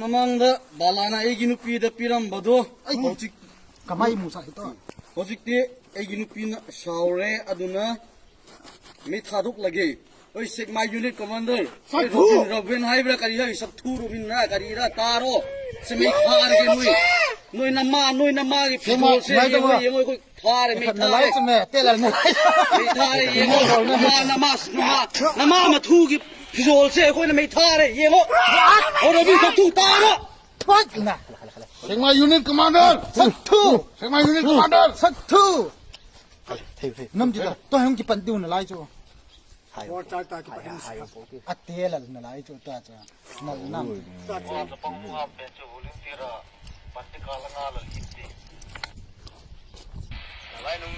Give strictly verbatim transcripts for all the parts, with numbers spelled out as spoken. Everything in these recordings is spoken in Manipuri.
ꯃꯃꯥꯡꯗ ꯕꯥꯂꯥꯅ ꯑꯩꯒꯤ ꯅꯨꯄꯤꯗ ꯄꯤꯔꯝꯕꯗꯣ ꯑꯩ ꯍꯧꯖꯤꯛ, ꯀꯃꯥꯏ ꯃꯨꯁꯥ ꯍꯤꯇꯣ? ꯍꯧꯖꯤꯛꯇꯤ ꯑꯩꯒꯤ ꯅꯨꯄꯤꯅ ꯁꯥꯎꯔꯦ, ꯑꯗꯨꯅ ꯃꯩ ꯊꯥꯗꯣꯛꯂꯒꯦ꯫ ꯑꯩ ꯁꯦꯛꯃꯥꯏ unit commander, ꯑꯩ ꯔꯣꯕꯤꯟ, ꯔꯣꯕꯤꯟ ꯍꯥꯏꯕ꯭ꯔꯥ ꯀꯔꯤ ꯍꯥꯏ, ꯁꯛꯊꯨ ꯔꯣꯕꯤꯟꯔꯥ ꯀꯔꯤꯔꯥ ꯇꯥꯔꯣ꯫ ꯁꯦ ꯃꯩ ꯊꯥꯔꯒꯦ ꯅꯣꯏ꯫ ꯅꯣꯏ ꯅꯃꯥ, ꯅꯣꯏ ꯅꯃꯥꯒꯤ ꯐꯤꯔꯣꯜꯁꯦ ꯌꯦꯡꯉꯣ, ꯌꯦꯡꯉꯣ, ꯑꯩꯈꯣꯏ ꯊꯥꯔꯦ, ꯃꯩ ꯊꯥꯔꯦ꯫ ꯅꯂꯥꯏ ꯆꯨꯝꯃꯦ, ꯇꯦꯂꯔ ꯅꯂꯥꯏ꯫ ꯃꯩ ꯊꯥꯔꯦ, ꯌꯦꯡꯉꯣ꯫ ꯅꯃꯥ, ꯅꯃꯥ, ꯅꯃꯥ, ꯅꯃꯥ ꯃꯊꯨꯒꯤ ꯐꯤꯖꯣꯜꯁꯦ ꯑꯩꯈꯣꯏꯅ ꯃꯩ ꯊꯥꯔꯦ, ꯌꯦꯡꯉꯣ꯫ ꯑꯣ, ꯔꯣꯕꯤꯟ ꯁꯛꯊꯨ ꯇꯥꯔꯣ꯫ ꯊꯣꯏꯅ꯫ ꯁꯦꯛꯃꯥꯏ unit commander! ꯁꯛꯊꯨ꯫ ꯁꯦꯛꯃꯥꯏ unit commander! ꯁꯛꯊꯨ꯫ ꯅꯝꯖꯤꯗ, ꯇꯣ ꯍꯪꯒꯤ ꯄꯟꯗꯨꯅ ꯂꯥꯏꯁꯨ꯫ ꯑꯇꯦꯂꯜꯅ ꯂꯥꯏꯁꯨ ꯇꯥꯆ꯫ ꯅꯜꯅꯝ꯫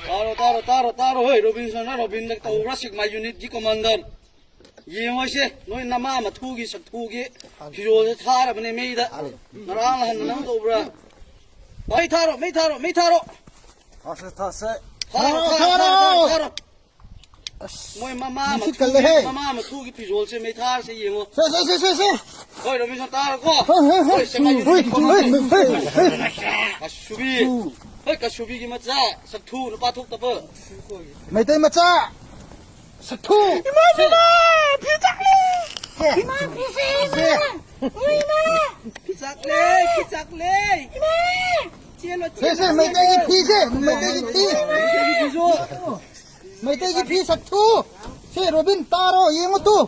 ꯇꯥꯔꯣ, ꯇꯥꯔꯣ, ꯇꯥꯔꯣ, ꯇꯥꯔꯣ, ꯍꯣꯏ, ꯔꯣꯕꯤꯟꯁꯟꯅ ꯔꯣꯕꯤꯟꯗ ꯇꯧꯕ꯭ꯔꯥ, ꯁꯦꯛꯃꯥꯏ unitꯀꯤ commander? ꯌꯦꯡꯉꯣꯁꯦ, ꯅꯣꯏ ꯅꯃꯥ ꯃꯊꯨꯒꯤ ꯁꯛꯊꯨꯒꯤ ꯐꯤꯔꯣꯜꯁꯦ ꯊꯥꯔꯕꯅꯦ ꯃꯩꯗ꯫ ꯉꯔꯥꯡ ꯅꯍꯥꯟ ꯅꯪ ꯇꯧꯕ꯭ꯔꯥ? ꯃꯩ ꯊꯥꯔꯣ, ꯃꯩ ꯊꯥꯔꯣ, ꯃꯩ ꯊꯥꯔꯣ! ꯊꯥꯁꯦ, ꯊꯥꯁꯦ꯫ ꯊꯥꯔꯣ, ꯊꯥꯔꯣ, ꯊꯥꯔꯣ, ꯊꯥꯔꯣ! ꯊꯥꯔꯣ, ꯊꯥꯔꯣ! ꯃꯣꯏ ꯃꯃꯥ ꯅꯨꯡꯁꯤꯠ ꯃꯊꯨꯒꯤ, ꯀꯜꯂꯦꯍꯦ! ꯃꯃꯥ ꯃꯊꯨꯒꯤ ꯐꯤꯖꯣꯜꯁꯦ ꯃꯩ ꯊꯥꯔꯁꯦ ꯌꯦꯡꯉꯣ꯫ ꯁꯦ, ꯁꯦ, ꯁꯦ, ꯁꯦ, ꯁꯦ! ꯍꯣꯏ, ꯔꯣꯕꯤꯟꯁꯟ ꯇꯥꯔꯣꯀꯣ꯫ ꯍꯣꯏ, ꯍꯣꯏ, ꯍꯣꯏ, ꯍꯣꯏ, ꯁꯦꯛꯃꯥꯏ ꯍꯣꯏ, unitꯀꯤ ꯍꯣꯏ, commander꯫ ꯍꯣꯏ, ꯍꯣꯏ, ꯍꯣꯏ! ꯀꯁꯨꯕꯤ꯫ ꯍꯣꯏ, ꯀꯁꯨꯕꯤꯒꯤ ꯃꯆꯥ, ꯁꯛꯊꯨ, ꯅꯨꯄꯥ ꯊꯣꯛꯇꯕ꯫ ꯃꯩꯇꯩ ꯃꯆꯥ! ꯁꯛꯊꯨ! ꯏꯃꯥ, ꯏꯃꯥ, ꯐꯤ ꯆꯥꯛꯂꯦ! ꯏꯃꯥ, ꯐꯤ ꯆꯥꯛꯂꯦ! ꯏꯃꯥ! ꯐꯤ ꯆꯥꯛꯂꯦ, ꯐꯤ ꯆꯥꯛꯂꯦ! ꯏꯃꯥ! ꯆꯦꯜꯂꯣ, ꯁꯦ, ꯁꯦ, ꯃꯩꯇꯩꯒꯤ ꯐꯤꯁꯦ! ꯃꯩꯇꯩꯒꯤ ꯐꯤ! ꯃꯩꯇꯩꯒꯤ ꯐꯤꯁꯨ! ꯃꯩꯇꯩꯒꯤ ꯐꯤ ꯁꯛꯊꯨ! ꯁꯦ, ꯔꯣꯕꯤꯟ, ꯇꯥꯔꯣ, ꯌꯦꯡꯉꯨ ꯇꯨ!